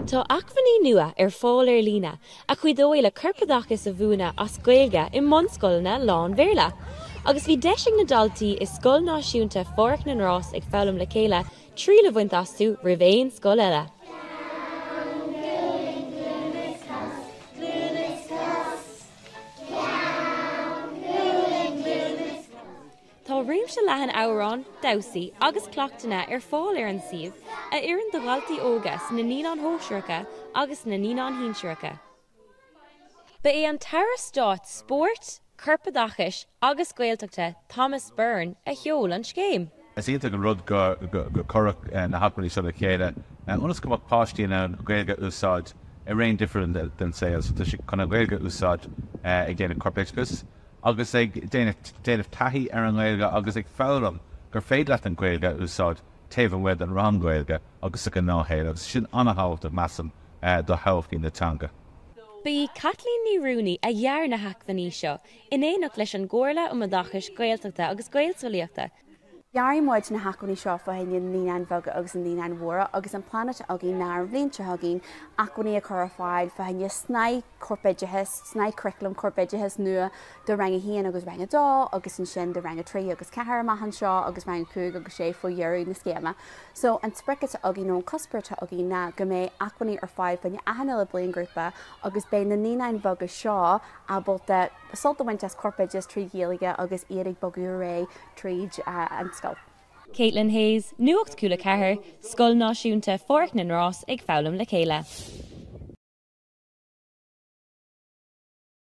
Tá acmhainní nua ar fáil ar líne a chuideoidh le corpoideachas a mhúineadh as Gaeilge i mbunscoileanna lán-Bhéarla. Agus bhí deis ag na daltaí i Scoil Náisiúnta Pháirc na nGrás ag foghlaim le chéile triail a bhaint astu roimh aon scoil eile. Tá réimse leathan amhrán, damhsaí agus cleachtanna ar fáil ar an suíomh a oireann do dhaltaí óga sna naíonáin shóisearacha agus sna naíonáin shinsearacha. Ba é an tAire Stáit Spóirt, Corpoideachais agus Gaeltachta Thomas Byrne a sheol an scéim. Is iontach an rud gur cuireadh na hacmhainní seo le chéile ionas go mbeadh páistí in ann Gaeilge a úsáid i raon difriúil den saol. So tá siad chun an Ghaeilge a úsáid ag déanamh corpoideachais agus ag déanamh taithí ar an nGaeilge agus ag foghlaim gur féidir leat an Ghaeilge a úsáid taobh amuigh den rang Gaeilge agus sa ghnáthshaol agus sin an-thábhachtach, measaim, do thodhchaí na teanga. Ba í Caitlín Ní Ruanaí a dhear na hacmhainní seo in éineacht leis an gComhairle um Oideachais Gaeltachta agus Gaelscolaíochta. Dhear muid na hacmhainní seo fá choinne na naíonáin bheaga agus na naíonáin mhóra agus an plean atá againn ná ar an bhliain seo chugainn acmhainní a chur ar fáil fá choinne snáith corpoideachais, snáith curriculum corpoideachais nua do rang a haon agus rang a dó agus ansin do rang a trí agus ceathair amach anseo agus rang a cúig agus sé faoi dheireadh na scéime. So an sprioc atá againn nó an cuspóir atá againn ná go mbeidh acmhainní ar fáil fá choinne achan uile bliainghrúpa agus beidh na naíonáin bheaga seo ábalta sult a bhaint as corpoideachas trí Ghaeilge agus iad ag bogadh ar aghaidh tríd an scoil. Caitlin Hayes, Nuacht Cúla 4, Scoil Náisiúnta Pháirc na nGrás ag foghlaim le chéile.